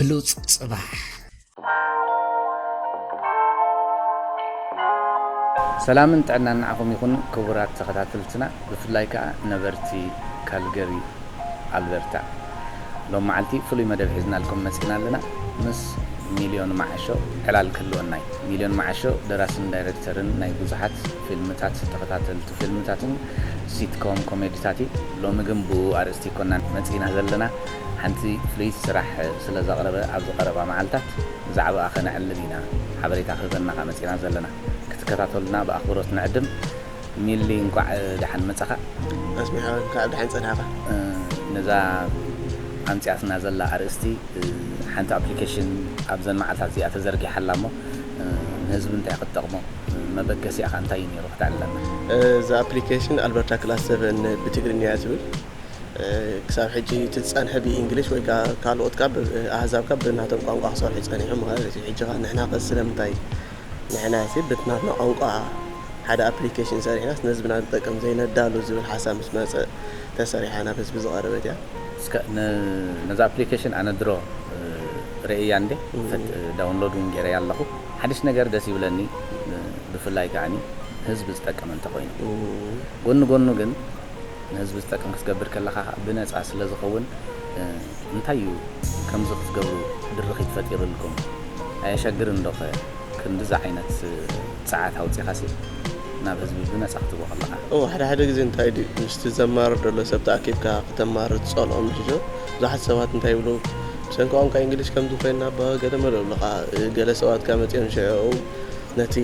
ብሉጽ ጽባሕ። ሰላምን ጥዕናን ንዓኹም ይኹን ክቡራት ተኸታተልትና፣ ብፍላይ ከኣ ነበርቲ ካልገሪ ኣልበርታ። ሎም መዓልቲ ፍሉይ መደብ ሒዝናልኩም መጺና ኣለና። ምስ ሚልዮን መዓሾ ዕላል ክህልወና እዩ። ሚልዮን መዓሾ ደራስን ዳይረክተርን ናይ ብዙሓት ፊልምታት፣ ተኸታተልቲ ፊልምታትን ሲትኮም ኮሜዲታት እዩ። ሎሚ ግን ብኡ ኣርእስቲ ይኮናን መጺና ዘለና። ሓንቲ ፍልይቲ ስራሕ ስለ ዘቕረበ ኣብዚ ቀረባ መዓልታት ብዛዕባኣ ከነዕልል ኢና። ሓበሬታ ክህበና ከኣ መጺና ዘለና። ክትከታተሉና ብኣኽብሮት ንዕድም። ሚሊ፣ እንኳዕ ደሓን መጻኻ። ኣስሚዓ፣ እንኳዕ ደሓን ጸናኻ። እ፣ ነዛ ኣምጺኣትና ዘላ ኣርእስቲ፣ እ፣ ሓንቲ ኣፕሊኬሽን ኣብዘን መዓልታት እዚኣ ተዘርጊሓ ኣላ እሞ፣ እ፣ ንህዝቢ እንታይ ክትጠቕሞ፣ እ፣ መበገሲኣ ከኣ እንታይ እዩ ነይሩ ክተዕልለና? እዛ ኣፕሊኬሽን ኣልበርታ ክላስ ሰቨን ብትግርኛ እያ ትብል። እ፣ ክሳብ ሕጂ እቲ ዝጸንሐ ብኢንግሊሽ ወይ ከኣ ካልኦት ካብ፣ እ፣ ኣህዛብ ካብ ብናቶም ቋንቋ ክሰርሑ ጸኒሖም ማለት እዩ። ሕጂ ከኣ ንሕና ከ ስለምንታይ ንሕና ሲ ብናትና ቋንቋ ሓደ ኣፕሊኬሽን ሰሪሕናስ ነህዝብና ዝጠቅም ዘይነዳሉ ዝብል ሓሳብ ምስ መጸ ተሰሪሓ ናብ ህዝቢ ዝቐረበት እያ። እስከ ን-፣ ነዛ ኣፕሊኬሽን ኣነ ድሮ፣ እ፣ ርእያ እንዴ፣ እም። ፈት-፣ ዳውንሎድ እውን ገይረያ ኣለኹ። ሓድሽ ነገር ደስ ይብለኒ፣ እ፣ ብፍላይ ከኣኒ ህዝቢ ዝጠቅም እንተኾይኑ። እም። ጎኒ ጎኑ ግን ንህዝቢ ዝጠቅም ክትገብር ከለኻ ኸኣ ብነጻ ስለ ዝኸውን፣ እ፣ እንታይ እዩ ከምዚ ክትገብሩ ድርኺት ፈጢሩልኩም? ኣየሸግርን ዶ ኸ ክንድዚ ዓይነት ጸዓት ኣውጺኻሲ ናብ ህዝቢ ብነጻ ክትቦ ከለኻ? እወ፣ ሓደ ሓደ ግዜ እንታይ ድዩ ምስቲ ዘማርር ዘሎ ሰብ ተኣኪብካ ከተማርር ትጸልኦ ምሽ። ብዙሓት ሰባት እንታይ ይብሉ፣ ብሰንኪ ቋንቋ እንግሊሽ ከምዚ ኮይንና እባ ገለ መለ ይብሉኻ። እ፣ ገለ ሰባት ከኣ መጺኦም ሽዑ ነቲ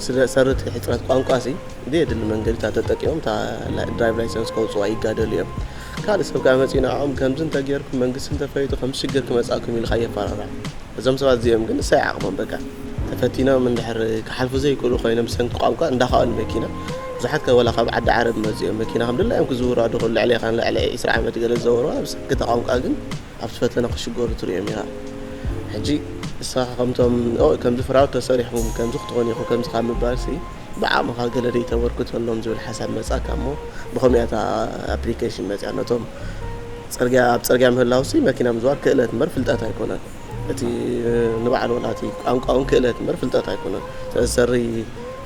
ስለ ሰርጥ ሕጽረት ቋንቋ ሲ ብዘየድሊ መንገድታት ተጠቂሞም እታ ላ-፣ ድራይቭ ላይሰንስ ከውጽዋ ይጋደሉ እዮም። ካልእ ሰብ ከኣ መጺኡ ንዕኦም ከምዚ እንተጌርኩም መንግስቲ እንተፈይጡ ከምዚ ሽግር ክመጽኣኩም ኢሉ ከኣ የፈራርዖም። እዞም ሰባት እዚኦም ግን እሳይ ዓቕሞም በቃ ተፈቲኖም እንድሕር ክሓልፉ ዘይክእሉ ኮይኖም ብሰንኪ ቋንቋ እንዳኸኣሉ መኪና ብዙሓት ከ ወላ ካብ ዓዲ ዓረብ መጺኦም መኪና ከም ድላዮም ክዝውሩ ኣድኹ ልዕሌኻን ልዕሊ ዒስራ ዓመት ገለ ዝዘወሩ ብሰንኪ እታ ቋንቋ ግን ኣብቲ ፈተና ክሽገሩ ትርእዮም ኢኻ። ሕጂ ንስኻ ከምቶም፣ ኦ፣ ከምዚ ፍራውድ ተሰሪሕኩም፣ ከምዚ ክትኾኑ ኢኹም፣ ከምዚ ካብ ምባልሲ፣ ብዓቕምኻ ገለ ደይተበርክተሎም ዝብል ሓሳብ መጻካ እሞ፣ ብኸምኡ እያ እታ ኣፕሊኬሽን መጺኣ። ነቶም ጽርግያ፣ ኣብ ጽርግያ ምህላውሲ መኪና ምዝዋር ክእለት እምበር ፍልጠት ኣይኮነን። እቲ ንባዕሉ ወላ እቲ ቋንቋ እውን ክእለት እምበር ፍልጠት ኣይኮነን። ስለዚ ሰሪ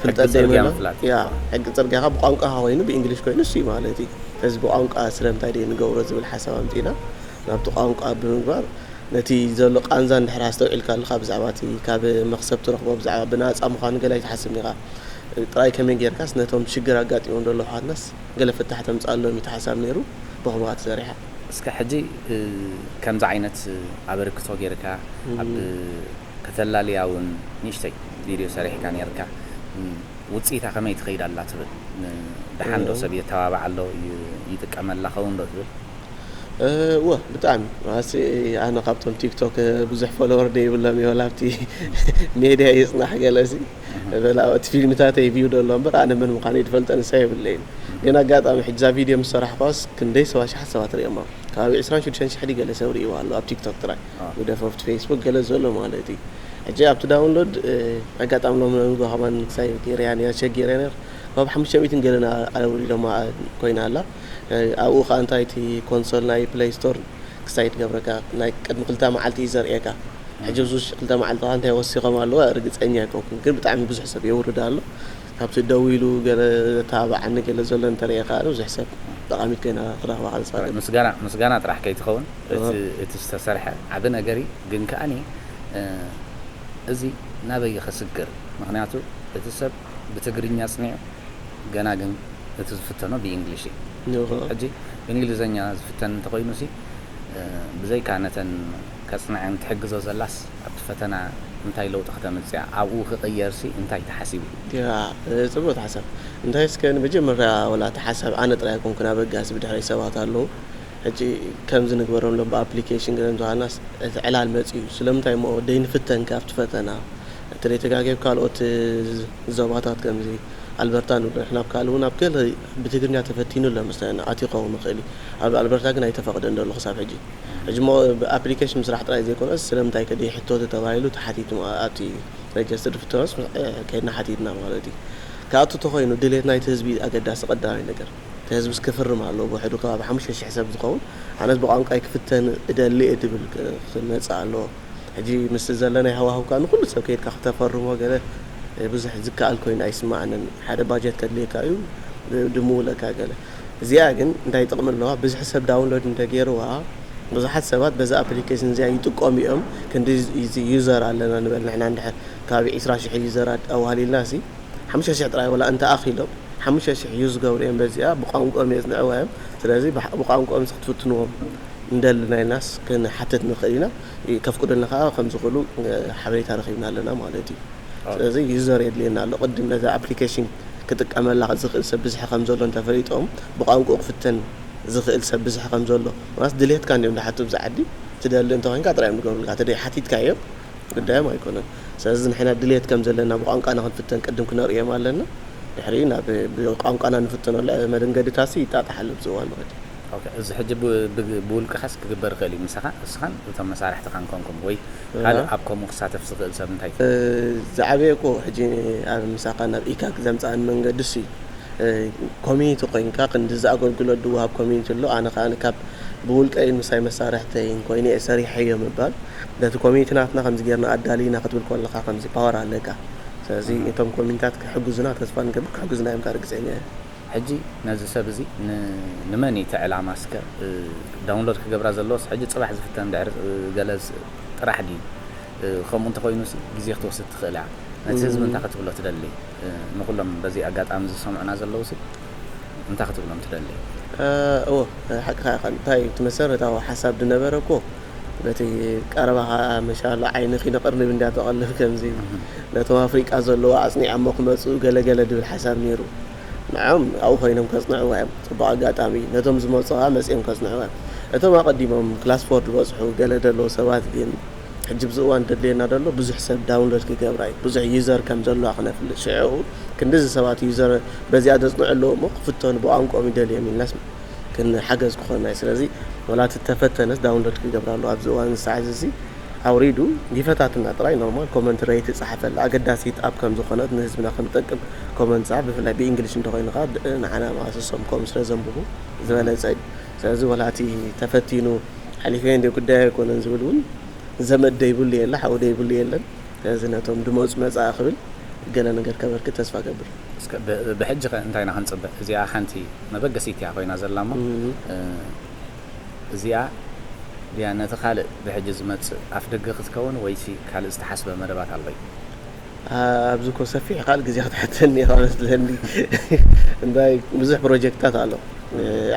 ፍልጠት ሕጊ ጽርግያ ዘይምህላው፣ ምፍላጥ። ያ፣ ሕጊ ጽርግያኻ ብቋንቋኻ ኮይኑ፣ ብእንግሊሽ ኮይኑ፣ እሱ እዩ ማለት እዩ። ስለዚ ብቋንቋ ስለምንታይ ደይ ንገብሮ ዝብል ሓሳብ ኣምጺእና። ናብቲ ቋንቋ ብምግባር፣ ነቲ ዘሎ ቃንዛ እንድሕር ኣስተውዒልካሉ፣ ካብ ብዛዕባ እቲ ካብ መኽሰብ ትረኽቦ ብዛዕባ ብናጻ ምዃኑ ገለ ኣይትሓስብን ኢኻ። ጥራይ ከመይ ጌርካስ ነቶም ሽግር ኣጋጢሞም ዘለዉ ኣሕዋትናስ ገለ ፍታሕ ተምጽኣሎም እዩ እቲ ሓሳብ ነይሩ። ብኸምኡ ተሰሪሓ። እስከ ሕጂ፣ እ፣ ከምዚ ዓይነት ኣበርክቶ ጌርካ እም። ኣብ ከተላልያ እውን ንእሽተይ ቪድዮ ሰሪሕካ ኔርካ። እም፣ ውጽኢታ ከመይ ትኸይድ ኣላ ትብል? ን-፣ ደሓን ዶ እም። ሰብ የተባብዕ ኣሎ፣ ይ-፣ ይጥቀመላ ኸውን ዶ ትብል? እ፣ እወ፣ ብጣዕሚ። ማለትሲ፣ ኣነ ካብቶም ቲክቶክ ብዙሕ ፎሎወር ደይብሎም እየ፣ ወላ ኣብቲ ሜድያ ይጽናሕ ገለሲ። እህ። በላ፣ እቲ ፊልምታተይ ቪው ዶ ኣሎ እምበር፣ ኣነ መን ምዃነይ ዝፈልጠ ንሳ የብለይን። እህ። ግን ኣጋጣሚ ሕጂ እዛ ቪድዮ ምስ ሰራሕኳስ፣ ክንደይ ሰባ ሽሓት ሰባት ርእዮማ። ከባቢ ዕስራን ሽዱሽተን ሽሕ ድዩ ገለ ሰብ ርእይዋ ኣሎ ኣብ ቲክቶክ ጥራይ። ኣዎ። ግደፎ ኣብቲ ፌስቡክ ገለ ዘሎ ማለት እዩ። ሕጂ ኣብቲ ዳውንሎድ፣ እ፣ ኣጋጣሚ ሎሚ ንግሆ ከማን ክሳይ ገይረያ ነይረ፣ ቸክ ገይረያ ነይረ። ካብ ሓሙሽተ ሚእትን ገለና ኣውሪዶማ ኮይና ኣላ። እ፣ ኣብኡ ከኣ እንታይ እቲ ኮንሶል ናይ ፕለይ ስቶር ክሳይ ትገብረካ፣ ናይ ቅድሚ ክልተ መዓልቲ እዩ ዘርእየካ። ሕጂ ኣብዚ ውሽጢ ክልተ መዓልቲ ከኣ እንታይ ወሲኾም ኣለዉ ርግጸኛ ኣይኮንኩን፣ ግን ብጣዕሚ ብዙሕ ሰብ የውርድ ኣሎ። ካብቲ ደዊሉ ገለ ዘተባብዓኒ ገለ ዘሎ እንተርእየ ከኣ ብዙሕ ሰብ ጠቓሚት ኮይና ክረኽባ ከኣ ዝጸግም። ምስጋና፣ ምስጋና ጥራሕ ከይትኸውን፣ እቲ፣ እወ። እቲ ዝተሰርሐ ዓቢ ነገር እዩ፣ ግን ከኣኒ፣ እ፣ እዚ ናበይ ክስግር? ምኽንያቱ እቲ ሰብ ብትግርኛ ጽኒዑ፣ ገና ግን እቲ ዝፍተኖ ብእንግሊሽ እዩ። እወ። ሕጂ ብእንግሊዝኛ ዝፍተን እንተኾይኑሲ፣ እ፣ ብዘይካ ነተን ከጽንዐን ትሕግዞ ዘላስ ኣብቲ ፈተና እንታይ ለውጢ ከተምጽእ እያ? ኣብኡ ክቕየርሲ እንታይ ተሓሲቡ? ያ፣ እ፣ ጽቡቕ ሓሳብ። እንታይ እስከ ንመጀመርያ ወላ እቲ ሓሳብ ኣነ ጥራይ ኣይኮንኩን ኣበጋሲ፣ ብድሕረይ ሰባት ኣለዉ። ሕጂ ከምዚ ንግበረሎም ብኣፕሊኬሽን ገለ እንተሃልናስ እቲ ዕላል መጺኡ። ስለምንታይ እሞ ደይንፍተን ከ ኣብቲ ፈተና? እንተ ደይተጋግየ ኣብ ካልኦት ዞባታት ከምዚ ኣልበርታ ንብሎ ንሕና ኣብ ካልእ እውን ኣብ ገለ ብትግርኛ ተፈቲኑ ኣሎ መሰለኒ ኣትዩ ክኸውን ይኽእል እዩ። ኣብ ኣልበርታ ግን ኣይተፈቕደን ዘሎ ክሳብ ሕጂ። ሕጂ እሞ ብኣፕሊኬሽን ምስራሕ ጥራይ ዘይኮነስ ስለምንታይ ከ ደይሕቶ ተተባሂሉ ተሓቲቱ ኣብቲ ረጀስተርድ ፍተናስ፣ እ፣ ከይድና ሓቲትና ማለት እዩ። ክኣቱ ተኾይኑ ድሌት ናይቲ ህዝቢ ኣገዳሲ ቀዳማይ ነገር። እቲ ህዝብስ ክፍርም ኣለዎ፣ ብውሕዱ ከባቢ ሓሙሽተ ሽሕ ሰብ ዝኸውን። ኣነስ ብቋንቋይ ክፍተን እደሊ እየ ድብል ክ- ክመጽእ ኣለዎ። ሕጂ ምስ ዘለናይ ሃዋህው ከኣ ንኹሉ ሰብ ከይድካ ክተፈርሞ ገለ ብዙሕ ዝከኣል ኮይኑ ኣይስምዓንን። ሓደ ባጀት ከድልየካ እዩ፣ ብ- ድምውለካ ገለ። እዚኣ ግን እንታይ ጥቕሚ ኣለዋ? ብዝሒ ሰብ ዳውንሎድ እንተገይርዋ፣ ብዙሓት ሰባት በዛ ኣፕሊኬሽን እዚኣ ይጥቀሙ እዮም። ክንዲ ዩዘር ኣለና ንበል ንሕና እንድሕር ከባቢ ዕስራ ሽሕ ዩዘራት ኣዋህሊልና ሲ ሓሙሽተ ሽሕ ጥራይ ወላ እንተ ኣኺሎም ሓሙሽተ ሽሕ ዩ ዝገብሩ እዮም። በዚኣ ብቋንቋኦም የጽንዕዋ እዮም። ስለዚ ብሓ- ብቋንቋኦም ስ ክትፍትንዎም እንደልና ኢልናስ ክንሓትት ንኽእል ኢና። ከፍቅዱልና ከዓ ከም ዝኽእሉ ሓበሬታ ረኺብና ኣለና ማለት እዩ። ስለዚ ዩዘር የድልየና ኣሎ። ቅድም ነዛ ኣፕሊኬሽን ክጥቀመላ ዝኽእል ሰብ ብዝሒ ከም ዘሎ እንተፈሊጦም ብቋንቋ ክፍተን ዝኽእል ሰብ ብዝሒ ከም ዘሎ ማስ ድሌትካ እንዲዮም ዝሓቱ ብዛ ዓዲ ትደሊ እንተኮይንካ ጥራይ እዮም ዝገብሩልካ። ተደይ ሓቲትካ እዮም ጉዳዮም ኣይኮነን። ስለዚ ንሕና ድሌት ከም ዘለና ብቋንቋና ክንፍተን ቅድም ክነርእዮም ኣለና። ድሕሪ ናብ ብቋንቋና ንፍተነሉ መደንገድታሲ ይጣጣሓሉ ኣብዚ እዋን ማለት እዩ። ኦኬ፣ እዚ ሕጂ ብ- ብ- ብውልቅኻስ ክግበር ይኽእል እዩ? ምሳኻ እስኻን እቶም መሳርሕትኻን ኮንኩም ወይ ካልእ ኣብ ከምኡ ክሳተፍ ዝኽእል ሰብ እንታይ? ዝዓበየ እኮ ሕጂ ኣብ ምሳኻ ናብ ኢካክ ዘምፃኣን መንገዲ እሱ እዩ። ኮሚኒቲ ኮይንካ ክንድዚ ኣገልግሎት ድወሃብ ኮሚኒቲ ኣሎ። ኣነ ከዓ ካብ ብውልቀይን ምሳይ መሳርሕተይን ኮይነ እየ ሰሪሐዮ ምባል ነቲ ኮሚኒቲ ናትና ከምዚ ጌርና ኣዳሊና ክትብል ከለካ ከምዚ ፓወር ኣለካ። ስለዚ እቶም ኮሚኒታት ክሕግዙና ተስፋ ንገብር፣ ክሕግዙና እዮም ርግፀኛ እየ። ሕጂ ነዚ ሰብ እዚ ን- ንመን እዩ እቲ ዕላማ እስከ እ፣ ዳውንሎድ ክገብራ ዘለዎስ ሕጂ ፅባሕ ዝፍተን ድሕሪ እ፣ ገለ ዝ- ጥራሕ ድዩ እ፣ ከምኡ እንተኮይኑ ሲ ግዜ ክትወስድ ትኽእል እያ። ነቲ ህዝቢ እንታይ ክትብሎ ትደሊ? እ፣ ንኩሎም በዚ ኣጋጣሚ ዝሰምዑና ዘለዉ ሲ እንታይ ክትብሎም ትደሊ? እዎ፣ ሓቅኻ ኢኻ። እንታይ እቲ መሰረታዊ ሓሳብ ዝነበረ እኮ በቲ ቀረባኻ መሻሎ ዓይንኺ ንቕርንብ እንዳ ተቐልብ ከምዚ ነቶም ኣፍሪቃ ዘለዉ ኣጽኒዖሞ ክመጹ ገለገለ ድብል ሓሳብ ነይሩ። ንዖም ኣብኡ ኮይኖም ከጽንዕዋ እዮም። ጽቡቕ ኣጋጣሚ ነቶም ዝመጹ ኸኣ መጺኦም ከጽንዕዋ እዮም። እቶም ኣቐዲሞም ክላስ ፎር ዝበጽሑ ገለ ዘለዉ ሰባት ግን ሕጂ ብዚ እዋን ደድልየና ደሎ ብዙሕ ሰብ ዳውንሎድ ክገብራ እዩ። ብዙሕ ዩዘር ከም ዘለዋ ክነፍልጥ ሽዑ ክንድዚ ሰባት ዩዘር በዚኣ ዘጽንዑ ኣለዉ እሞ ክፍተኑ ብቋንቋኦም ይደልዮም ኢልናስ ክንሓገዝ ክኾና እዩ። ስለዚ ወላ እቲ ተፈተነስ ዳውንሎድ ክገብራ ኣለዎ ኣብዚ እዋን ሰዓት እዚ ኣውሪዱ ይፈታትና ጥራይ ኖርማል ኮመንት ረይቲ ጸሓፈላ ኣገዳሲት ኣፕ ከም ዝኾነት ንህዝብና ከም ጠቅም ኮመንት ጸሓፍ ብፍላይ ብእንግሊሽ እንተኾይኑ ኸዓ ንዓና ማሰሶም ከም ስለ ዘንብቡ ዝበለጸ እዩ። ስለዚ ወላ እቲ ተፈቲኑ ሓሊፈ እንደ ጉዳይ ኣይኮነን ዝብል እውን ዘመድ ደይብሉ የለ ሓው ደይብሉ የለን። ስለዚ ነቶም ድመፁ መፃ ክብል ገለ ነገር ከበርክት ተስፋ ገብር። እስከ ብ- ብሕጂ ኸ እንታይ ኢና ክንፅበ? እዚኣ ሓንቲ መበገሲት እያ ኮይና ዘላ እሞ እ፣ እዚኣ ድያ ነቲ ካልእ ብሕጂ ዝመፅእ ኣፍ ደገ ክትከውን ወይሲ ካልእ ዝተሓስበ መደባት ኣሎ እዩ? ኣብዚ እኮ ሰፊሕ ካልእ ግዜ ክትሓተኒ ኢኻ መስለኒ። እንታይ ብዙሕ ፕሮጀክትታት ኣሎ።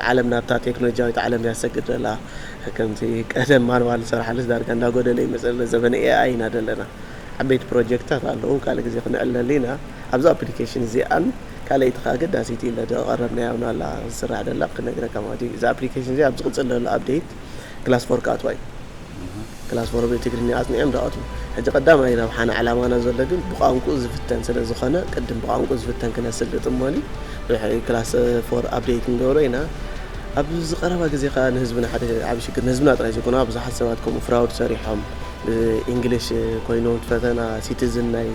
ዓለም ናብታ ቴክኖሎጂያዊት ዓለም እያ ትሰግር ዘላ። ከምቲ ቀደም ማንዋል ዝሰርሓሉስ ዳርጋ እንዳጎደለ ይመፅእ ዘሎ። ዘበነ ኤኣይ ኢና ዘለና። ዓበይቲ ፕሮጀክትታት ኣለዉ። ካልእ ግዜ ክንዕለሉ ኢና። ኣብዚ ኣፕሊኬሽን እዚኣን ካልኣይቲ ከዓ ኣገዳሲቲ ኢለ ዘቐረብናያ እውን ኣላ ዝስራሕ ዘላ ክነግረካ ማለት እዩ። እዛ ኣፕሊኬሽን እዚኣ ኣብ ዝቕፅል ዘሎ ኣፕዴት ክላስ ፎር ክኣትዋ እዩ። ክላስ ፎር ብትግርኛ ኣፅኒዖም ዝኣትዉ። ሕጂ ቀዳማይ ረብሓና ዕላማና ዘሎ ግን ብቋንቁ ዝፍተን ስለ ዝኾነ ቅድም ብቋንቁ ዝፍተን ክነስልጥ እሞኒ ድሕሪ ክላስ ፎር ኣፕዴት ክንገብሮ ኢና። ኣብ ዝቐረባ ግዜ ከዓ ንህዝብና ሓደ ዓብ ሽግር ንህዝብና ጥራይ ዘይኮነ ኣብ ብዙሓት ሰባት ከምኡ ፍራውድ ሰሪሖም ብእንግሊሽ ኮይኖም ፈተና ሲቲዝን ናይ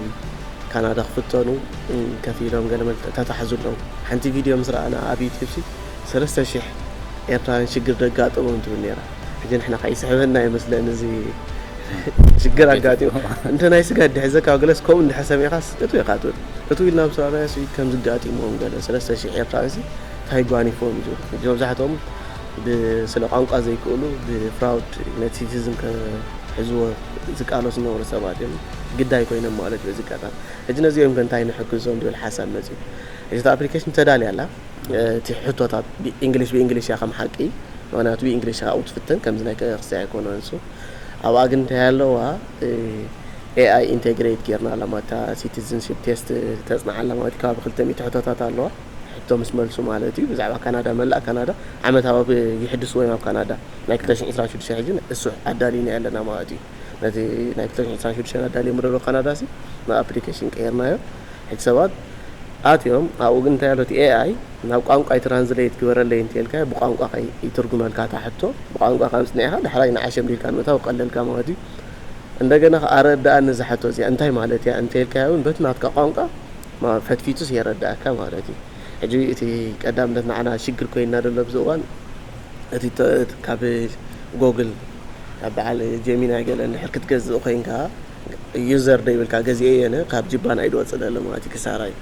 ካናዳ ክፍተኑ ከፊሎም ገለ መለ ተታሕዙ ኣለዉ። ሓንቲ ቪድዮ ምስ ረኣና ኣብ ዩቲብ ሲ ሰለስተ ሽሕ ኤርትራውያን ሽግር ደጋጠሞም ትብል ነይራ። ሕጂ ንሕና ከይስሕበና ይመስለኒ እዚ ሽግር ኣጋጢሙ እንተ ናይ ስጋ ድሕዘካ ገለስ ከምኡ እንድሕር ሰሚዕካስ እቱ ኢኻ ትብል እቱ ኢልና ምስ ረኣናዮ ሲ ከም ዝጋጢሞም ገለ ሰለስተ ሽሕ ኤርትራውያን ሲ እንታይ ጓኒፎም እዩ ዝብል ሕጂ መብዛሕትኦም ስለ ቋንቋ ዘይክእሉ ብፍራውድ ነቲ ሲቲዝን ክሕዝዎ ዝቃለሱ ዝነበሩ ሰባት እዮም ግዳይ ኮይኖም ማለት እዩ በዚ ኣጋጣሚ ሕጂ ነዚኦም ከ እንታይ ንሕግዞም ዝብል ሓሳብ መፅዩ ሕጂ እታ ኣፕሊኬሽን ተዳልያ ኣላ እቲ ሕቶታት ብእንግሊሽ ብእንግሊሽ እያ ከም ሓቂ ምክንያቱ ብእንግሊሽ ኣብኡ ትፍተን ከምዚ ናይ ከክስታይ ኣይኮነ ንሱ ኣብኣ ግን እንታይ ኣለዋ ኤኣይ ኢንቴግሬት ጌርና ኣለማ እታ ሲቲዝንሽፕ ቴስት ተፅንዓ ኣለማ እቲ ከባቢ ክልተ ሚእቲ ሕቶታት ኣለዋ ሕቶ ምስ መልሱ ማለት እዩ ብዛዕባ ካናዳ መላእ ካናዳ ዓመታዊ ይሕድስዎ እዮም ኣብ ካናዳ ናይ ክልተ ሽሕን ዕስራን ሽዱሽተን ሕጂ እሱ ኣዳሊና ኣለና ማለት እዩ ነቲ ናይ ክልተ ሽሕን ዕስራን ሽዱሽተን ኣዳልዮም ደሎ ካናዳ ሲ ናብ ኣፕሊኬሽን ቀይርናዮ ሕጂ ሰባት ኣትዮም ኣብኡ ግን እንታይ ኣሎ እቲ ኤኣይ ናብ ቋንቋ ትራንስሌት ግበረለይ እንተልካ ብቋንቋ ይትርጉመልካ እታ ሕቶ ብቋንቋ ካብ ፅኒዕካ ዳሕራይ ንዓሸም ዲልካ ንምእታው ቀለልካ ማለት እዩ እንደገና ኣረዳኣኒ እዛ ሕቶ እዚኣ እንታይ ማለት እያ እንተልካዮ እውን በቲ ናትካ ቋንቋ ፈትፊቱስ የረዳእካ ማለት እዩ ሕጂ እቲ ቀዳምነት ንዓና ሽግር ኮይና ዘሎ ኣብዚ እዋን እቲ ተ- እቲ ካብ ጎግል ካብ በዓል ጀሚናይ ገለ እንድሕር ክትገዝእ ኮይንካ ዩዘር ዶ ይብልካ ገዚኤ የነ ካብ ጅባን ኣይድወፅእ ዘሎ ማለት እዩ ክሳራ እዩ።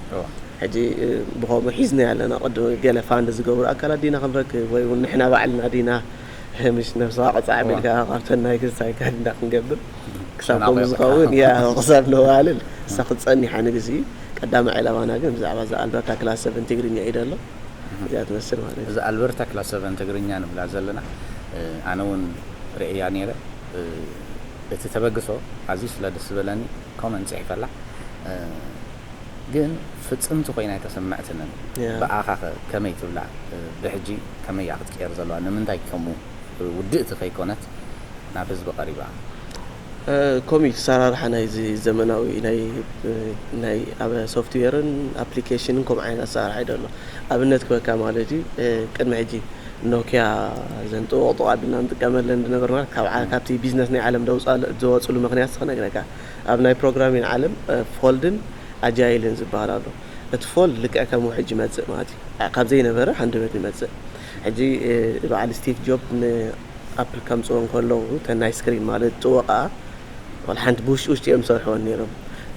ሕጂ ብኸምኡ ሒዝና ኣለና ቅድሚ ገለ ፋንድ ዝገብሩ ኣካላት ዲና ክንረክብ ወይ እውን ንሕና ባዕልና ዲና ምሽ ነብስኻ ቅፃዕ ቢልካ ካብተን ናይ ክስታይካ ዲና ክንገብር ክሳብ ከምኡ ዝኸውን ያ ክሳብ ነዋልል እሳ ክትፀኒሓ ንግዚ ቀዳማይ ዕላማና ግን ብዛዕባ እዛ ኣልበርታ ክላስ ሰቨን ትግርኛ እዩ ደሎ እዚኣ ትመስል ማለት እዩ። እዚ ኣልበርታ ክላስ ሰቨን ትግርኛ ንብላ ዘለና ኣነ እውን ርእያ ነይረ። እቲ ተበግሶ ኣዝዩ ስለ ደስ ዝበለኒ ኮመንት ፅሒፈላ። ግን ፍፅምቲ ኮይና ኣይተሰምዐትንን። ብኣኻ ከ ከመይ ትብላ? ብሕጂ ከመይ እያ ክትቀየር ዘለዋ? ንምንታይ ከምኡ ውድእቲ ከይኮነት ናብ ህዝቢ ቀሪባ? ከምኡ እዩ ኣሰራርሓ ናይዚ ዘመናዊ ናይ ናይ ኣብ ሶፍትዌርን ኣፕሊኬሽንን ከምኡ ዓይነት ኣሰራርሓ እዩ ዘሎ። ኣብነት ክበካ ማለት እዩ ቅድሚ ሕጂ ኖኪያ ዘን ጥወቕጥቕ ኣቢልና ንጥቀመለን ዝነበርና ካብ ዓ- ካብቲ ቢዝነስ ናይ ዓለም ደውፃ- ዝወፅሉ ምክንያት ክነግረካ ኣብ ናይ ፕሮግራሚን ዓለም ፎልድን ኣጃይልን ዝበሃል ኣሎ። እቲ ፎልድ ልክዕ ከም ውሕጅ ይመፅእ ማለት እዩ። ካብ ዘይነበረ ሃንደበት ይመፅእ። ሕጂ በዓል ስቲቭ ጆብ ንኣፕል ከምፅኦ እንከለዉ እተን ናይ ስክሪን ማለት ጥወቃ ዋላ ሓንቲ ብውሽጢ ውሽጢ እዮም ዝሰርሕወን ነይሮም።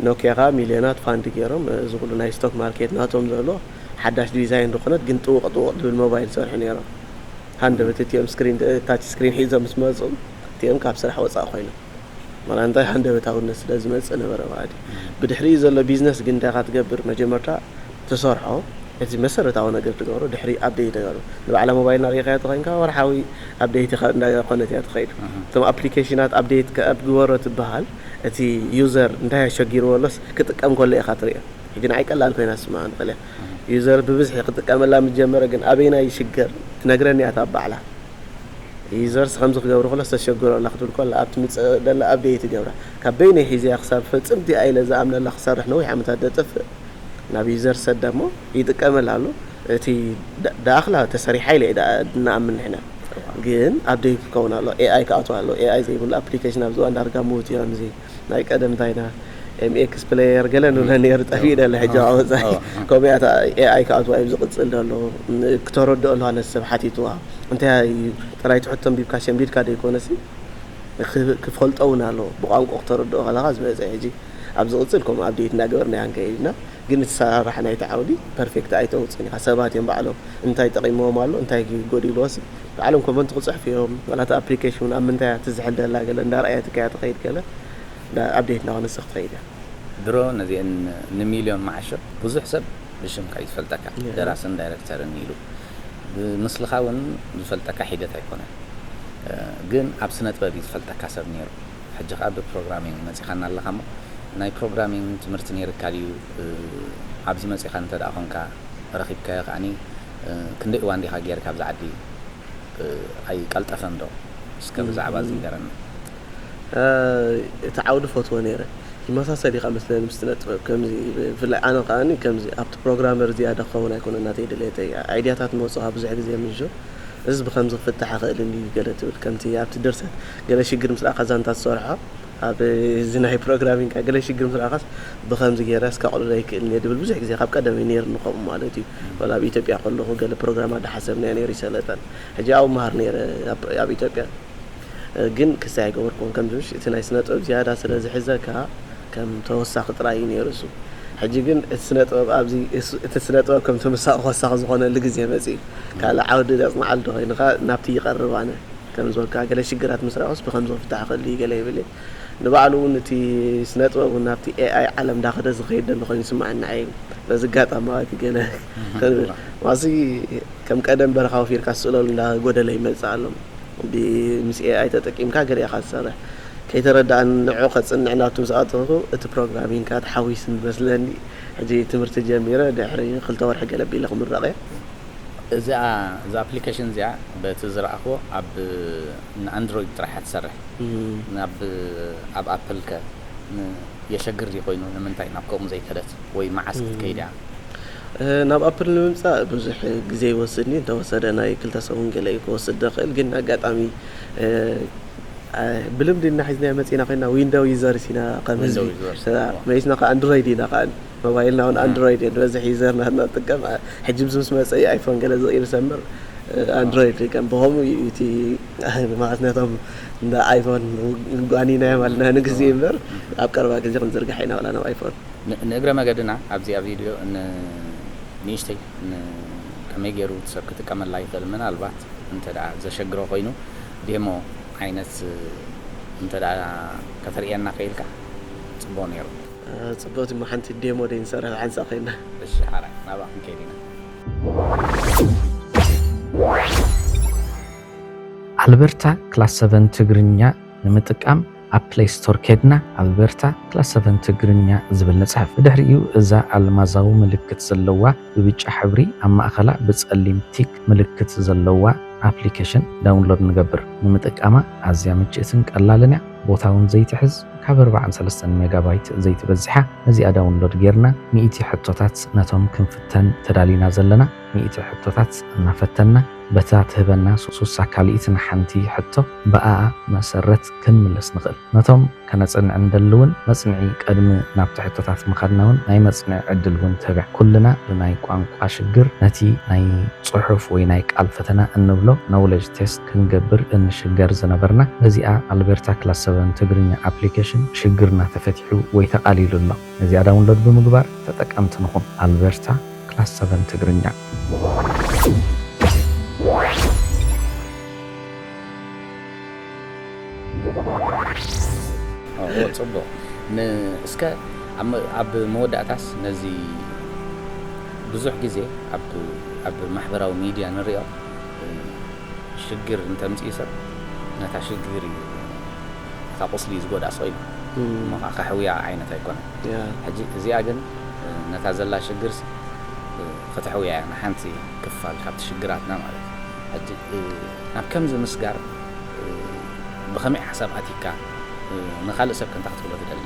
ኖኪያ ከዓ ሚልዮናት ፋንድ ገይሮም እዚ ኩሉ ናይ ስቶክ ማርኬት ናቶም ዘሎ ሓዳሽ ዲዛይን ዝኾነት ግን ጥውቕ ጥውቕ ትብል ሞባይል ዝሰርሑ ነይሮም። ሃንደበት እቲኦም ስክሪን ታች ስክሪን ሒዞም ምስ መፁ እቲኦም ካብ ስራሕ ወፃእ ኮይኖም። ማለት እንታይ ሃንደበታውነት ስለ ዝመፅእ ነበረ ማለት እዩ። ብድሕሪኡ ዘሎ ቢዝነስ ግን እንታይ ኢኻ ትገብር? መጀመርታ ትሰርሖ እቲ መሰረታዊ ነገር ትገብሮ ድሕሪ ኣፕዴት ትገብሮ ንባዕላ ሞባይልና ሪኢኻዮ ተኮይንካ ወርሓዊ ኣፕዴት ኢኻ እንዳኮነት እያ ትኸይድ። እቶም ኣፕሊኬሽናት ኣፕዴት ከ- ግበሮ ትበሃል እቲ ዩዘር እንታይ ኣሸጊርዎ ኣሎስ ክጥቀም ከሎ ኢኻ ትሪኦ። ሕጂ ንዓይ ቀላል ኮይና ስማ ንኽእል እያ። ዩዘር ብብዝሒ ክጥቀመላ ምስ ጀመረ ግን ኣበይናይ ይሽገር ትነግረኒ እያ እታ ባዕላ። ዩዘርስ ከምዚ ክገብሩ ከሎ ዝተሸገሩ ኣላ ክትብል ከላ ኣብቲ ምፅእ ደላ ኣፕዴት ይገብራ። ካብ በይነይ ሒዘያ ክሳብ ፍፅምቲ እያ ኢለ ዝኣምነላ ክሰርሕ ነዊሕ ዓመታት ደጥፍእ ናብ ዩዘር ሰዳ እሞ ይጥቀመላ ኣሎ። እቲ ዳ- ዳኣኽላ ተሰሪሓ ኢለ እየ ዳ- ንኣምን ንሕና ግን ኣፕዴት ክኸውን ኣሎ። ኤኣይ ክኣትው ኣሎ። ኤኣይ ዘይብሉ ኣፕሊኬሽን ኣብዚ እዋን ዳርጋ ምውት እዮም እዚ ናይ ቀደም እንታይና ኤምኤክስ ፕሌየር ገለ ንብለ ነይሩ ጠፊኡ ደለ ሕጂ ኣወፃኢ ከምኡ እያ ኤኣይ ክኣትዋ እዩ ዝቕፅል ደሎ ክተረድኦ ኣለዋ ነቲ ሰብ ሓቲትዋ እንታይ እዩ ጥራይ ትሕቶ ኣንቢብካ ሸምዲድካ ደይኮነሲ ክፈልጦ እውን ኣለዎ ብቋንቋ ክተረድኦ ከለካ ዝበፀ ሕጂ ኣብ ዝቕፅል ከምኡ ኣብዴት እናገበርና ኢና ንከይድ ኢና ግን እቲ ሰራራሕ ናይቲ ዓውዲ ፐርፌክት ኣይተውፅን ኢኻ ሰባት እዮም ባዕሎም እንታይ ጠቒምዎም ኣሎ እንታይ ጎዲልዎስ ባዕሎም ኮመንት ክፅሕፉ እዮም ዋላ እቲ ኣፕሊኬሽን እውን ኣብ ምንታይ እያ ትዝሕል ደላ ገለ እንዳርኣየትካ እያ ትኸይድ ገለ ኣብዴት እናኾነስ ክትኸይድ እያ ድሮ ነዚአን ንሚልዮን መዓሾ ብዙሕ ሰብ ብሽምካ እዩ ዝፈልጠካ ደራስን ዳይረክተርን ኢሉ ብምስልኻ እውን ዝፈልጠካ ሒደት ኣይኮነን ግን ኣብ ስነ ጥበብ እዩ ዝፈልጠካ ሰብ ነይሩ ሕጂ ከዓ ብፕሮግራሚንግ መፂኻና ኣለኻ ሞ ናይ ፕሮግራሚንግ ትምህርቲ ነይርካ ድዩ ኣብዚ መፂኻ እንተ ደኣ ኮንካ ረኺብካዮ ከዓኒ ክንደይ እዋን ዲኻ ገይርካ ኣብዚ ዓዲ ኣይቀልጠፈን ዶ እስከ ብዛዕባ እዚ ንገረና እቲ ዓውዲ ፈትዎ ነይረ ይመሳሰል ኢኻ መስለኒ ምስ ስነ ጥበብ ከምዚ ብፍላይ ኣነ ከዓኒ ከምዚ ኣብቲ ፕሮግራመር ዝያዳ ክኸውን ኣይኮነ እናተይ ድሌተይ ኣይድያታት መወፅኻ ብዙሕ ግዜ ምንሹ እዚ ብከምዚ ክፍታሕ ይኽእል እንድዩ ገለ ትብል ከምቲ ኣብቲ ድርሰት ገለ ሽግር ምስ ረኣኻ ዛንታ ትሰርሖ ኣብ እዚ ናይ ፕሮግራሚንግ ገለ ሽግር ምስ ረኣኻስ ብከምዚ ገይረ እስከ ኣቕልሎ ይክእል እየ ድብል ብዙሕ ግዜ ካብ ቀደም እዩ ነይርኒ ከምኡ ማለት እዩ ወላ ኣብ ኢትዮጵያ ከለኹ ገለ ፕሮግራም ኣዳሓሰብናዮ ነይሩ ይሰለጠን ሕጂ ኣብኡ መሃር ነይረ ኣብ ኢትዮጵያ ግን ክስታይ ኣይገበርኩን ከምዚ ምሽ እቲ ናይ ስነ ጥበብ ዝያዳ ስለ ዝሕዘካ ከም ተወሳኺ ጥራይ እዩ ነይሩ እሱ ሕጂ ግን እቲ ስነ ጥበብ ኣብዚ እቲ ስነ ጥበብ ከም ተመሳኺ ክወሳኺ ዝኾነሉ ግዜ መፂኡ ካልእ ዓውዲ ዘፅንዓሉ ተኾይኑ ከ ናብቲ ይቐርብ ኣነ ከም ዝበልካ ገለ ሽግራት ምስ ረኣኹስ ብከምዚ ክፍታሕ ክእል እዩ ገለ ይብል እየ ንባዕሉ እውን እቲ ስነ ጥበብ እውን ናብቲ ኤኣይ ዓለም እንዳኸደ ዝኸይድ ዘሎ ኮይኑ ይስምዓኒ ንዓይ በዚ ኣጋጣሚ ማለት እዩ ገለ ክንብል ማሲ ከም ቀደም በረኻ ወፊርካ ስእለሉ እንዳጎደለ ይመፅእ ኣሎ ምስ ኤኣይ ተጠቂምካ ገሊእኻ ትሰርሕ ከይተረዳእኒ ንዑ ከፅንዕ ናቱ ምስ ኣተኹ እቲ ፕሮግራሚንግ ከዓ ተሓዊስኒ መስለኒ ሕጂ ትምህርቲ ጀሚረ ድሕሪ ክልተ ወርሒ ገለ ቢለ ክምረቕ እየ እዚኣ እዛ ኣፕሊኬሽን እዚኣ በቲ ዝረኣኽዎ ኣብ ንኣንድሮይድ ጥራሕ እያ ትሰርሕ ናብ ኣብ ኣፕል ከ የሸግር ድዩ ኮይኑ ንምንታይ ናብ ከምኡ ዘይከደት ወይ መዓስ ክትከይድ እያ ናብ ኣፕል ንምምፃእ ብዙሕ ግዜ ይወስድ እንተወሰደ ናይ ክልተ ሰሙን ገለ እዩ ክወስድ ዝኽእል ግን ኣጋጣሚ ብልምዲ እና ሒዝና መፂና ኮይና ዊንዶው ዩዘርስ ኢና ከም ህዝቢ መይስና ከዓ ኣንድሮይድ ኢና ከዓ ሞባይልና እውን ኣንድሮይድ እዩ ዝበዝሕ ዩዘር ናትና ጥቀም። ሕጂ ምስ መፀ ኣይፎን ገለ ዝቕይር ሰምር ኣንድሮይድ ከም ብኸምኡ እዩ እቲ ማለት ነቶም እንደ ኣይፎን ጓኒናዮም ኣለና ንግዜ እምበር ኣብ ቀረባ ግዜ ክንዝርግሕ ኢና ዋላ ናብ ኣይፎን። ንእግረ መገድና ኣብዚኣ ቪድዮ ንእሽተይ ከመይ ገይሩ ሰብ ክጥቀመላ ይኽእል ምናልባት እንተ ደኣ ዘሸግሮ ኮይኑ ዴሞ ዓይነት እንተ ደኣ ከተርእየና ክኢልካ ጽቡቕ ነይሩ። ጽቡቕቲ እሞ ሓንቲ ዴሞ ደይ ንሰርሕ ሓንሳ ኮይና። እሺ ሓራይ ናብኣ ክንከይድ ኢና። ኣልበርታ ክላስ ሰቨን ትግርኛ ንምጥቃም ኣብ ፕሌይ ስቶር ከድና ኣልበርታ ክላስ ሰቨን ትግርኛ ዝብል ንጽሕፍ። ብድሕሪኡ እዛ ኣልማዛዊ ምልክት ዘለዋ ብብጫ ሕብሪ ኣብ ማእኸላ ብጸሊም ቲክ ምልክት ዘለዋ ኣፕሊኬሽን ዳውንሎድ ንገብር። ንምጥቃማ ኣዝያ ምችእትን ቀላልን እያ። ቦታ እውን ዘይትሕዝ ካብ ኣርባዓን ሰለስተን ሜጋባይት ዘይትበዝሕ እያ። ነዚኣ ዳውንሎድ ጌርና ሚእቲ ሕቶታት ነቶም ክንፍተን ተዳሊና ዘለና ሚእቲ ሕቶታት እናፈተና በታ ትህበና ሱሳ ካልኢት ንሓንቲ ሕቶ ብኣኣ መሰረት ክንምልስ ንኽእል። ነቶም ከነጽንዕ እንደሊ እውን መጽንዒ ቅድሚ ናብቲ ሕቶታት ምኻድና እውን ናይ መጽንዒ ዕድል እውን ትህብ እያ። ኩልና ብናይ ቋንቋ ሽግር ነቲ ናይ ጽሑፍ ወይ ናይ ቃል ፈተና እንብሎ ኖውለጅ ቴስት ክንገብር እንሽገር ዝነበርና በዚኣ ኣልቤርታ ክላስ ሰቨን ትግርኛ ኣፕሊኬሽን ሽግርና ተፈቲሑ ወይ ተቓሊሉ ኣሎ። ነዚኣ ዳውንሎድ ብምግባር ተጠቀምቲ ንኹን። ኣልቤርታ ክላስ ሰቨን ትግርኛ። ጽቡቕ። እስከ ኣብ መወዳእታስ ነዚ ብዙሕ ግዜ ኣብ ማሕበራዊ ሚድያ ንሪኦ ሽግር እንተምፅኡ ሰብ ነታ ሽግር እዩ እታ ቁስሊ ዝጎድኣ ስቕ ኢሉ እሞ ከዓ ከሕውያ ዓይነት ኣይኮነን። ሕጂ እዚኣ ግን ነታ ዘላ ሽግርሲ ከተሕውያ እያ ንሓንቲ ክፋል ካብቲ ሽግራትና ማለት እዩ። ሕጂ ናብ ከምዚ ምስጋር ብኸመይ ሓሳብ ኣቲካ ንኻልእ ሰብ ከንታ ክትብሎ ትደሊ?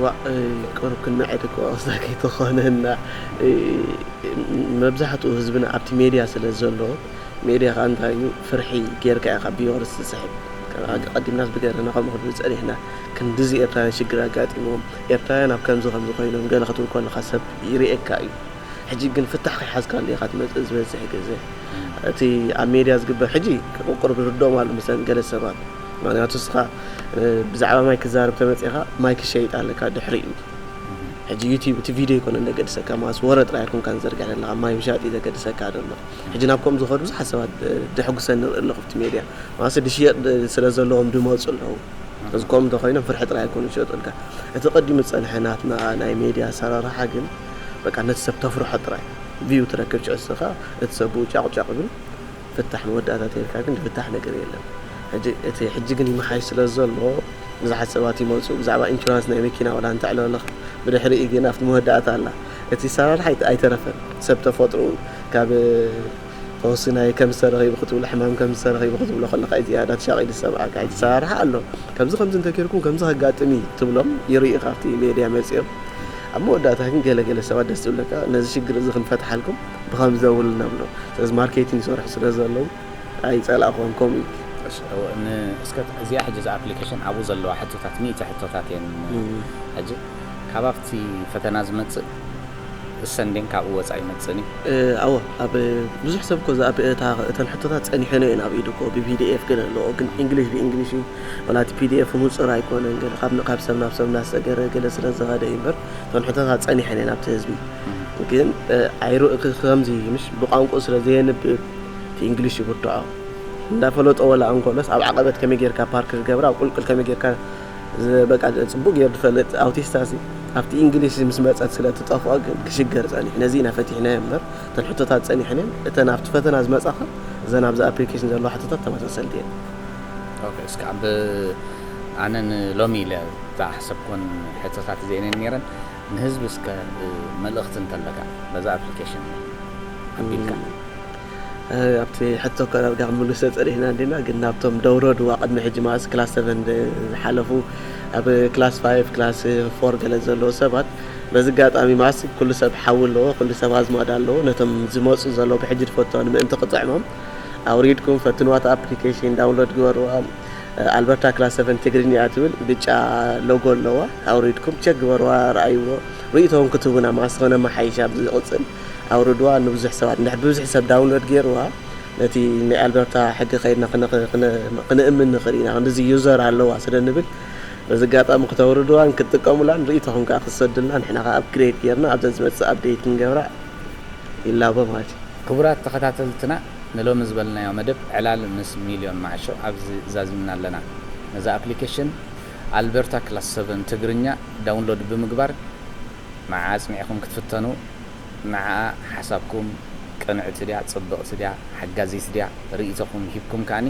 ዋእ ቁሩብ ክንምዕድ እኮ እዛ ከይተኾነና መብዛሕትኡ ህዝብና ኣብቲ ሜድያ ስለ ዘሎ ሜድያ ከዓ እንታይ እዩ ፍርሒ ጌርካ ኢኻ ብዮርስ ትስሕብ ቀዲምናስ ብገርና ከምኡ ክንብል ጸኒሕና ክንድዚ ኤርትራውያን ሽግር ኣጋጢምዎም ኤርትራውያን ኣብ ከምዚ ከምዚ ኮይኖም ገለ ክትብል ከለኻ ሰብ ይርእየካ እዩ ሕጂ ግን ፍታሕ ከይሓዝካሉ ኢኻ ትመጽእ ዝበዝሕ ግዜ እቲ ኣብ ሜድያ ዝግበር ሕጂ ቁርብ ርድኦም ኣሎ መሰለን ገለ ሰባት ምክንያቱ እስኻ ብዛዕባ ማይ ክዛረብ ተመጺኻ ማይ ክሸይጥ ኣለካ ድሕሪኡ ሕጂ ዩቲብ እቲ ቪድዮ ይኮነ ዘገድሰካ ማስ ወረ ጥራይ ኣይኮንካን ዘርግሕ ዘለኻ ማይ ምሻጥ እዩ ዘገድሰካ ዘሎ ሕጂ ናብ ከምኡ ዝኸዱ ብዙሓት ሰባት ደሕጉሰኒ ንርኢ ኣለኹ ኣብቲ ሜድያ ማስ ድሽየጥ ስለ ዘለዎም ድመፁ ኣለዉ እዚ ከምኡ እንተኮይኖም ፍርሒ ጥራይ ኣይኮኑ ዝሸጡልካ እቲ ቀዲሙ ዝፀንሐ ናትና ናይ ሜድያ ኣሰራርሓ ግን በቃ ነቲ ሰብ ተፍርሖ ጥራይ ቪው ትረክብ ጭዕስኻ እቲ ሰብ ብኡ ጫቑጫቕ ብል ፍታሕ መወዳእታ ተይልካ ግን ዝፍታሕ ነገር የለን። ሕጂ እቲ ሕጂ ግን ይመሓይሽ ስለ ዘሎ ብዙሓት ሰባት ይመፁ ብዛዕባ ኢንሹራንስ ናይ መኪና ወላ እንተዕለለኽ ብድሕሪኡ ግን ኣብቲ መወዳእታ ኣላ። እቲ ኣሰራርሓ ኣይተ- ኣይተረፈን ሰብ ተፈጥሮኡ ካብ ፈውሲ ናይ ከም ዝተረኺቡ ክትብሎ ሕማም ከም ዝተረኺቡ ክትብሎ ከለኻ እዩ ዝያዳ ተሻቒሉ ዝሰምዓካ። እቲ ኣሰራርሓ ኣሎ ከምዚ ከምዚ እንተጌርኩም ከምዚ ከጋጥም እዩ ትብሎም ይርኢ ካብቲ ሜድያ መፂኦም ኣብ መወዳእታ ግን ገለ ገለ ሰባት ደስ ዝብለካ ነዚ ሽግር እዚ ክንፈትሓልኩም ብኸምዚ ደውሉልና ብሎ ስለዚ ማርኬቲንግ ይሰርሑ ስለ ዘለዉ ኣይፀላእኹም ከምኡ እዩ። እሺ፣ እወ፣ ን- እስከ እዚኣ ሕጂ እዛ ኣፕሊኬሽን ኣብኡ ዘለዋ ሕቶታት ሚእቲ ሕቶታት እየን ሕጂ ካብ ኣብቲ ፈተና ዝመፅእ እሰንዴን ካብኡ ወፃኢ ይመፅእን እዩ። እ፣ ኣወ ኣብ ብዙሕ ሰብ እኮ ዝኣብ እታ እተን ሕቶታት ፀኒሐን እየን ኣብ ኢዱ እኮ ብፒዲኤፍ ገለ ኣለዎ ግን እንግሊሽ ብእንግሊሽ እዩ ወላ እቲ ፒዲኤፍ ምፁር ኣይኮነን ገለ ካብ ካብ ሰብ ናብ ሰብ እናሰገረ ገለ ስለ ዝኸደ እዩ እምበር እተን ሕቶታት ፀኒሐን እየን ኣብቲ ህዝቢ ግን ኣይሩ ከምዚ ምሽ ብቋንቁ ስለ ዘየንብብ እቲ እንግሊሽ ይብርትዖ እንዳፈለጦ ወላ እንኮሎስ ኣብ ዓቐበት ከመይ ጌርካ ፓርክ ክገብራ ኣብ ቁልቁል ከመይ ጌርካ በቃ ፅቡቅ ገይሩ ዝፈልጥ ኣውቲስታ ሲ ኣብቲ እንግሊሽ ምስ መፀት ስለ ትጠፍኦ ግን ክሽገር ፀኒሕ ነዚ ኢና ፈቲሕናዮ እምበር እተን ሕቶታት ፀኒሐን እየን እተን ኣብቲ ፈተና ዝመፃኻ እዘን ኣብዚ ኣፕሊኬሽን ዘለዋ ሕቶታት ተመሳሰልቲ እየን። እስከ ኣብ ኣነ ንሎሚ ኢለ ዝኣሕሰብኩን ሕቶታት እዚአን ነይረን ንህዝቢ እስከ መልእኽቲ እንተለካ በዛ ኣፕሊኬሽን ኣቢልካ ኣብቲ ሕቶ እኮ ዳርጋ ክምልሶ ጸኒሕና እንዲና ግን ናብቶም ደውረድዋ ቅድሚ ሕጂ ማእስ ክላስ ሰቨን ዝሓለፉ ኣብ ክላስ ፋይቭ ክላስ ፎር ገለ ዘለዉ ሰባት በዚ ኣጋጣሚ ማእስ ኩሉ ሰብ ሓዊ ኣለዎ ኩሉ ሰብ ኣዝማድ ኣለዎ ነቶም ዝመፁ ዘለዉ ብሕጂ ዝፈተኑ ምእንቲ ክጥዕሞም ኣውሪድኩም ፈትንዋ፣ ኣፕሊኬሽን ዳውንሎድ ግበርዋ። ኣልበርታ ክላስ ሰቨን ትግርኛ ትብል ብጫ ሎጎ ኣለዋ። ኣውሪድኩም ቸክ ግበርዋ፣ ረኣይዎ። ርእይቶኹም ክትህቡና ማስ ከነመሓይሽ ኣብዚ ዝቕፅል ኣውርድዋ። ንብዙሕ ሰባት እንድሕር ብዙሕ ሰብ ዳውንሎድ ገይርዋ፣ ነቲ ናይ ኣልበርታ ሕጊ ከይድና ክነ- ክነ- ክነእምን ንኽእል ኢና። ክንድዚ ዩዘር ኣለዋ ስለ ንብል፣ በዚ ኣጋጣሚ ክተውርድዋን ክትጥቀሙላን ርእይቶኹም ከዓ ክትሰዱልና፣ ንሕና ከዓ ኣፕግሬድ ገይርና ኣብዘን ዝመፅእ ኣፕዴት ክንገብራ ይላቦ ማለት እዩ። ክቡራት ተኸታተልትና፣ ንሎሚ ዝበልናዮ መደብ ዕላል ምስ ሚልዮን ማዕሾ ኣብዚ ዛዚምና ኣለና። ነዛ ኣፕሊኬሽን ኣልበርታ ክላስ ሰቨን ትግርኛ ዳውንሎድ ብምግባር መዓ ኣጽኒዕኹም ክትፍተኑ፣ ንዓኣ ሓሳብኩም ቅንዕቲ ድያ፣ ጽብቕቲ ድያ፣ ሓጋዚት ድያ፣ ርእይቶኹም ሂብኩም ከኣኒ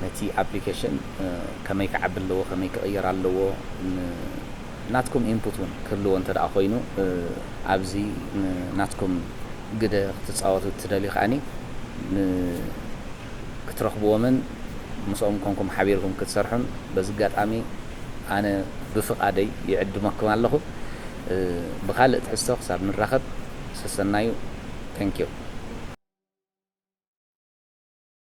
ነቲ ኣፕሊኬሽን፣ እ፣ ከመይ ክዓቢ ኣለዎ፣ ከመይ ክቕየር ኣለዎ፣ ን-፣ ናትኩም ኢንፑት እውን ክህልዎ እንተ ደኣ ኮይኑ፣ እ፣ ኣብዚ ን-፣ ናትኩም ግደ ክትጻወቱ እትደልዩ ከኣኒ ን-፣ ክትረኽብዎምን ምስኦም ኮንኩም ሓቢርኩም ክትሰርሑን በዚ ኣጋጣሚ ኣነ ብፍቓደይ ይዕድመኩም ኣለኹ። እ፣ ብኻልእ ትሕዝቶ ክሳብ ንራኸብ ሰሰናዩ። Thank you።